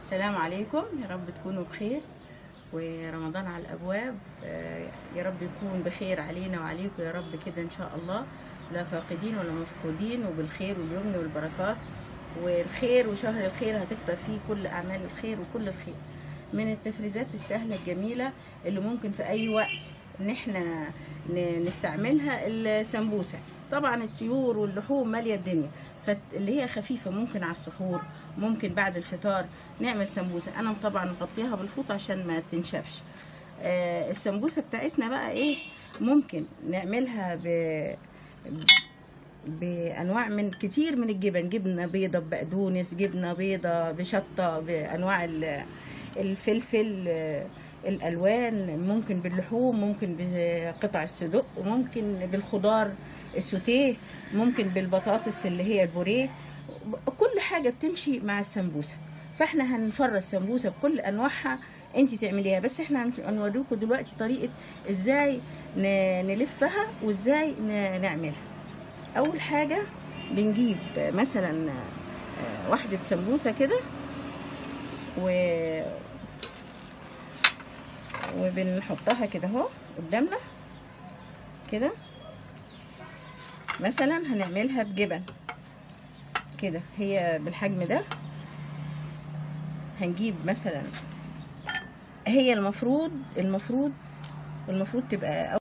السلام عليكم، يا رب تكونوا بخير ورمضان على الابواب. يا رب يكون بخير علينا وعليكم يا رب كده ان شاء الله، لا فاقدين ولا مفقودين، وبالخير واليمن والبركات والخير، وشهر الخير هتفضل فيه كل اعمال الخير وكل الخير. من التفريزات السهلة الجميلة اللي ممكن في اي وقت ان احنا نستعملها السمبوسه. طبعا الطيور واللحوم ماليه الدنيا، فاللي هي خفيفة ممكن على السحور، ممكن بعد الفطار نعمل سمبوسة. انا طبعا مغطيها بالفوطه عشان ما تنشفش. السمبوسه بتاعتنا بقى ايه، ممكن نعملها بانواع من كتير من الجبن، جبنه بيضة ببقدونس، جبنه بيضة بشطه، بانواع الفلفل الالوان، ممكن باللحوم، ممكن بقطع الصدق، وممكن بالخضار السوتيه، ممكن بالبطاطس اللي هي البوريه. كل حاجة بتمشي مع السمبوسه، فاحنا هنفرز السمبوسه بكل انواعها انت تعمليها. بس احنا هنوريكم دلوقتي طريقه ازاي نلفها وازاي نعملها. اول حاجة بنجيب مثلا واحدة سمبوسة كده وبنحطها كده اهو قدامنا كده. مثلا هنعملها بجبن كده، هي بالحجم ده. هنجيب مثلا، هي المفروض المفروض المفروض تبقى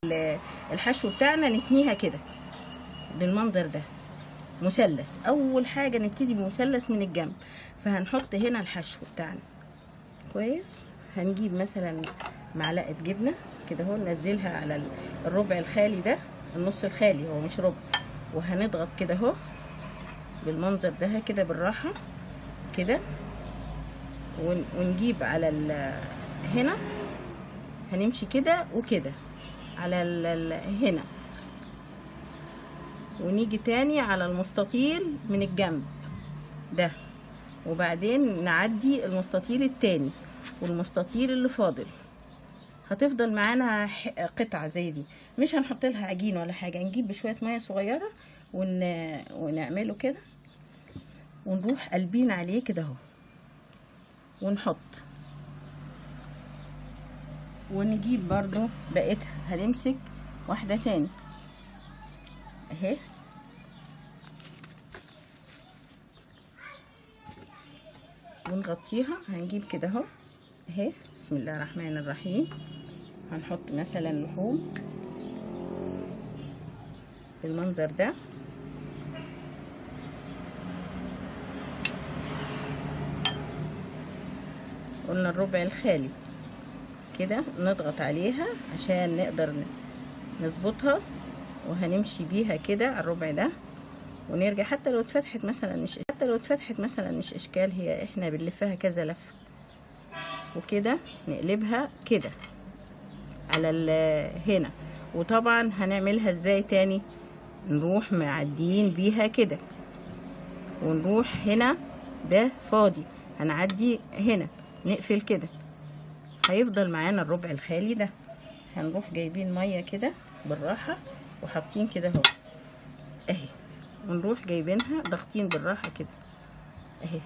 الحشو بتاعنا نتنيها كده بالمنظر ده مثلث. اول حاجة نبتدي بمثلث من الجنب، فهنحط هنا الحشو بتاعنا كويس. هنجيب مثلا معلقه جبنه كده اهو، ننزلها على الربع الخالي ده، النص الخالي هو مش ربع، وهنضغط كده اهو بالمنظر ده كده بالراحة كده، ونجيب على هنا، هنمشي كده وكده على هنا، ونيجي تاني على المستطيل من الجنب ده، وبعدين نعدي المستطيل التاني والمستطيل اللي فاضل. هتفضل معانا قطعة زي دي، مش هنحط لها عجين ولا حاجة، نجيب بشوية مية صغيرة ونعمله كده، ونروح قلبين عليه كده اهو، ونحط، ونجيب برضو بقيتها. هنمسك واحدة تاني اهي، ونغطيها. هنجيب كده اهو اهي، بسم الله الرحمن الرحيم. هنحط مثلا لحوم بالمنظر ده، قلنا الربع الخالي كده، نضغط عليها عشان نقدر نظبطها، وهنمشي بيها كده على الربع ده ونرجع. حتى لو اتفتحت مثلا مش حتى لو اتفتحت مثلا مش اشكال، هي احنا بنلفها كذا لفه وكده، نقلبها كده على هنا. وطبعا هنعملها ازاي تاني، نروح معديين بيها كده، ونروح هنا ده فاضي، هنعدي هنا نقفل كده، هيفضل معانا الربع الخالي ده. هنروح جايبين مية كده بالراحة وحاطين كده اهو اهي، ونروح جايبينها ضاغطين بالراحة كده اهي.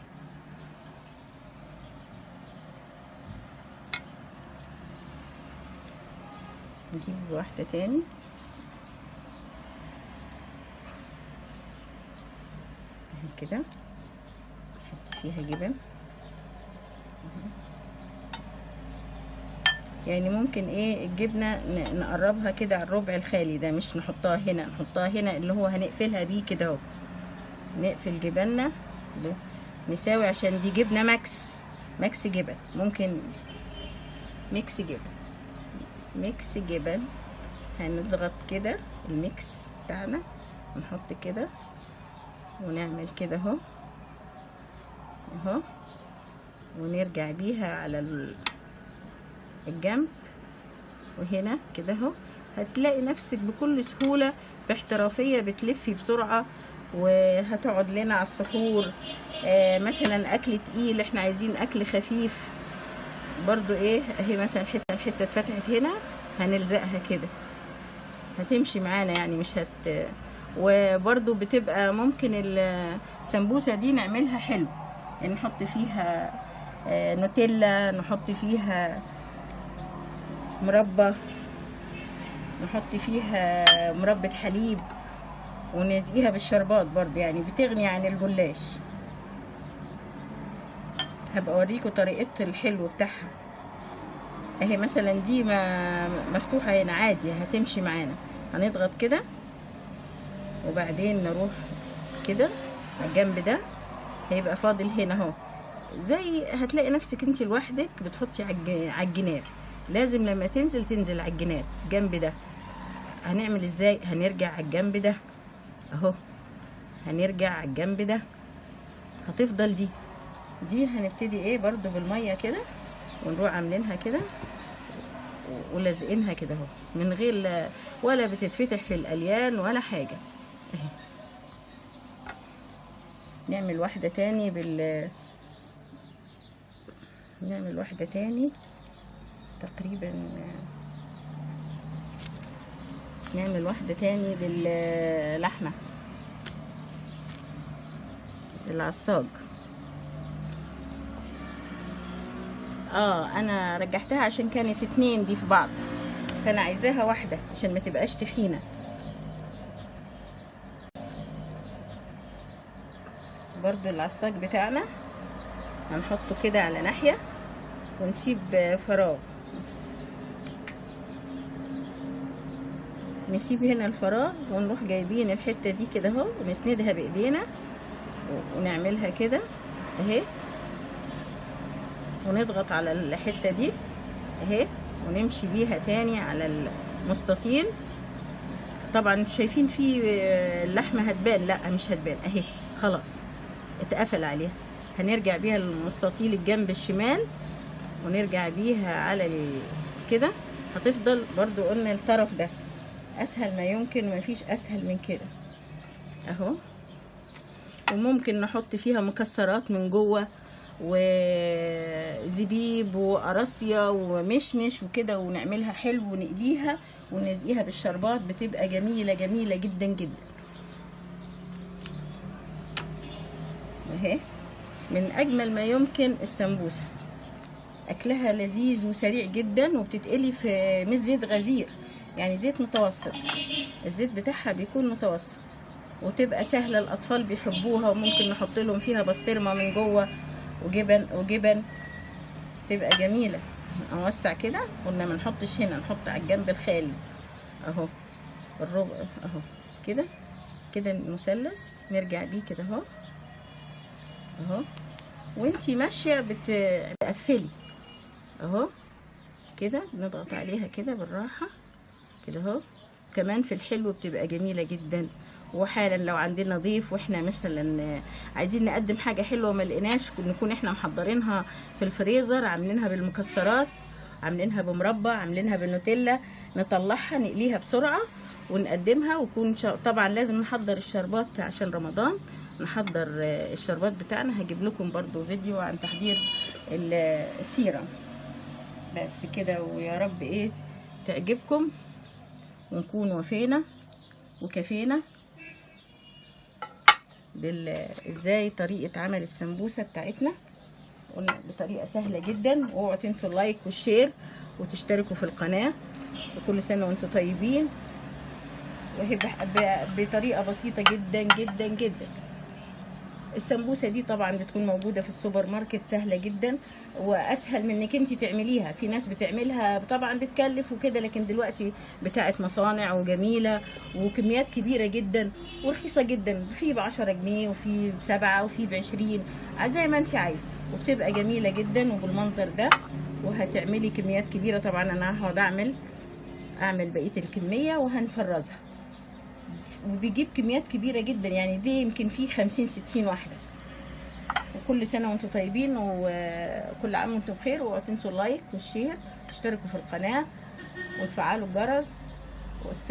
نجيب واحدة تاني اهي كده، نحط فيها جبن. يعني ممكن ايه الجبنة نقربها كده على الربع الخالي ده، مش نحطها هنا، نحطها هنا اللي هو هنقفلها بيه كده اهو. نقفل جبننا نساوي، عشان دي جبنه mix، mix جبن، ممكن mix جبن، mix جبن. هنضغط كده ال mix بتاعنا، نحط كده ونعمل كده اهو اهو، ونرجع بيها على الجنب وهنا كده اهو. هتلاقي نفسك بكل سهولة باحترافية بتلفي بسرعة، وهتقعد لنا على السحور. مثلا اكل تقيل، احنا عايزين اكل خفيف برضو ايه اهي، مثلا حتة الحتة اتفتحت هنا هنلزقها كده، هتمشي معانا يعني مش هت. وبرضو بتبقى ممكن السمبوسة دي نعملها حلو، يعني نحط فيها نوتيلا، نحط فيها مربى، نحط فيها مربى حليب، ونزقيها بالشربات برضو، يعني بتغني عن الجلاش. هبقى اوريكم طريقة الحلو بتاعها. اهي مثلا دي ما مفتوحة هنا عادي، هتمشي معانا. هنضغط كده وبعدين نروح كده على الجنب ده، هيبقى فاضل هنا اهو. زي هتلاقي نفسك انت لوحدك بتحطي على الجناب. لازم لما تنزل تنزل على الجناب الجنب ده. هنعمل ازاي؟ هنرجع على الجنب ده اهو، هنرجع على الجنب ده، هتفضل دي هنبتدي ايه برضو بالمية كده، ونروح عاملينها كده ولازقينها كده اهو، من غير ولا بتتفتح في القليان ولا حاجة اهي. نعمل واحدة تاني نعمل واحدة تاني تقريبا، نعمل واحدة تاني باللحمه العصاج. انا رجحتها عشان كانت 2 دي في بعض، فانا عايزاها واحدة عشان ما تبقاش تخينة. برضو العصاج بتاعنا هنحطه كده على ناحية ونسيب فراغ، نسيب هنا الفراغ، ونروح جايبين الحتة دي كده اهو ونسندها بايدينا ونعملها كده اهي، ونضغط على الحتة دي اهي، ونمشي بيها تاني على المستطيل. طبعا شايفين في اللحمة هتبان؟ لا مش هتبان اهي، خلاص اتقفل عليها. هنرجع بيها للمستطيل الجنب الشمال ونرجع بيها على كده، هتفضل برضو قلنا الطرف ده اسهل ما يمكن، ومفيش اسهل من كده اهو. وممكن نحط فيها مكسرات من جوه وزبيب وقراصية ومشمش وكده، ونعملها حلو ونقليها ونزقيها بالشربات، بتبقى جميلة جميلة جدا جدا اهي. من اجمل ما يمكن السمبوسة، اكلها لذيذ وسريع جدا، وبتتقلي في مش زيت غزير، يعني زيت متوسط، الزيت بتاعها بيكون متوسط، وتبقى سهلة، الاطفال بيحبوها، وممكن نحط لهم فيها بسطرمة من جوه وجبن وجبن، تبقى جميلة. نوسع كده، قلنا ما نحطش هنا، نحط على الجنب الخالي اهو، الربع اهو كده كده المثلث، نرجع بيه كده اهو اهو، وانتي ماشية بتقفلي اهو كده، بنضغط عليها كده بالراحة كده اهو. كمان في الحلو بتبقى جميلة جدا. وحالا لو عندنا ضيف واحنا مثلا عايزين نقدم حاجة حلوة ما لقيناش، نكون احنا محضرينها في الفريزر، عاملينها بالمكسرات، عاملينها بمربى، عاملينها بالنوتيلا، نطلعها نقليها بسرعة ونقدمها. ويكون طبعا لازم نحضر الشربات عشان رمضان، نحضر الشربات بتاعنا. هجيب لكم برضو فيديو عن تحضير السيرم. بس كده، ويا رب ايه تعجبكم ونكون وفينا وكفينا ازاي طريقة عمل السمبوسة بتاعتنا، قلنا بطريقة سهلة جدا. واوعوا تنسوا ال like وال share وتشتركوا في القناة، وكل سنة وانتم طيبين. وهي بطريقة بسيطة جدا جدا جدا. السمبوسه دي طبعا بتكون موجودة في السوبر ماركت، سهلة جدا واسهل من انك انت تعمليها. في ناس بتعملها طبعا بتكلف وكده، لكن دلوقتي بتاعت مصانع وجميلة وكميات كبيرة جدا ورخيصه جدا، في ب10 جنيه وفي ب7 وفي ب20 زي ما انت عايزه، وبتبقى جميلة جدا وبالمنظر ده. وهتعملي كميات كبيرة. طبعا انا هقعد اعمل بقية الكمية وهنفرزها، وبيجيب كميات كبيرة جدا، يعني دي يمكن فيه 50-60 واحدة. وكل سنة وانتم طيبين وكل عام وانتم بخير. واوعوا تنسوا ال like وال share وتشتركوا في القناة وتفعلوا الجرس. والسلام.